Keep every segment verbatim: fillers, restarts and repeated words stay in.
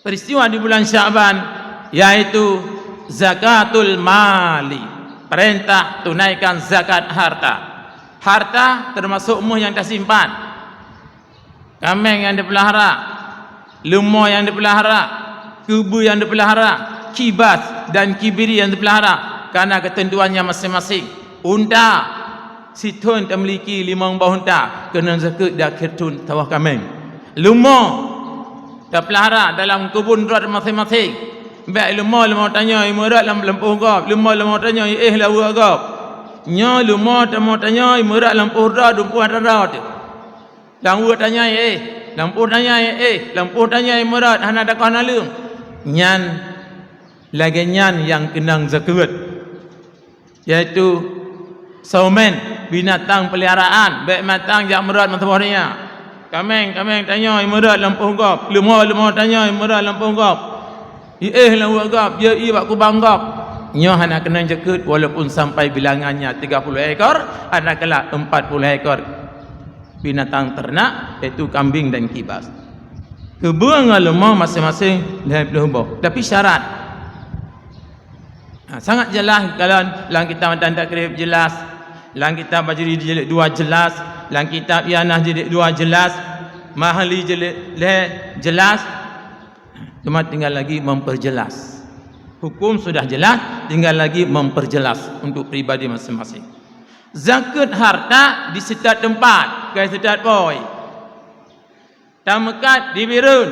Peristiwa di bulan Sya'ban, yaitu zakatul mali, perintah tunaikan zakat harta. Harta termasuk meuh nyang tasimpan, kaméng nyang dipeulahara, leumo nyang dipeulahara, keubeue nyang dipeulahara, kibas dan kibiri nyang dipeulahara, karena keuteuntuannya maséng-maséng. Unta, sithon tamiliki limong boh unta, keunong zakeuet di akhé thon, atawa kaméng. Leumo tapeulahara dalam keubon droe maséng-maséng. Bék leumo, leumo tanyoe meurat lam lampôh gob, leumo, leumo tanyoe éh lam ueh gob. Nyoe leumo, leumo tanyoe meurat lampôh droe dumpeue droe teuh. Lam ueh tanyoe éh, lampôh tanyoe éh, lampôh tanyoe meurat hana takoh naleueng. Nyan, lagée nyan nyang keunong zakeuet. Yaitu somen, binatang peliharaan, bék mantong jak meurat meusaboh donya. Kaméng, kaméng tanyoe meurat lampôh gob, leumo, leumo tanyoe meurat lampôh gob. Iéh lam ueh gob, jeuet ié bak kubang gob. Nyoe hana keunong zakeuet walaupun sampai bilangannya tiga puluh ekor, hana keulak empat puluh ekor binatang ternak, yaitu kambing dan kibas. Keubeue ngon leumo maséng-maséng lhée ploh boh. Tapi syarat, ha, sangat jelas, kalau lam kitab Matan Takrib jelas, lam kitab Bajuri jilid dua jelas, lam kitab Ianah jilid dua jelas, Mahali jilid lhée jelas. Cuma tinggal lagi memperjelas. Hukum sudah jelas, tinggal lagi memperjelas untuk pribadi maséng-maséng. Zakeuet harta di seutôt teumpat, ka seutôt poi. Tameukat di Bireuen,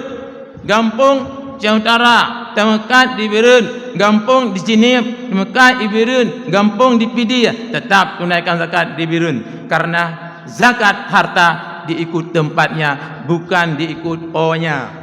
gampông Aceh Utara, tameukat di Bireuen, gampông di Jeunieb, tameukat di Bireuen, gampông di Pidie, tetap tunaikan zakat di Bireuen, karena zakat harta diikut tempatnya, bukan diikut ponya.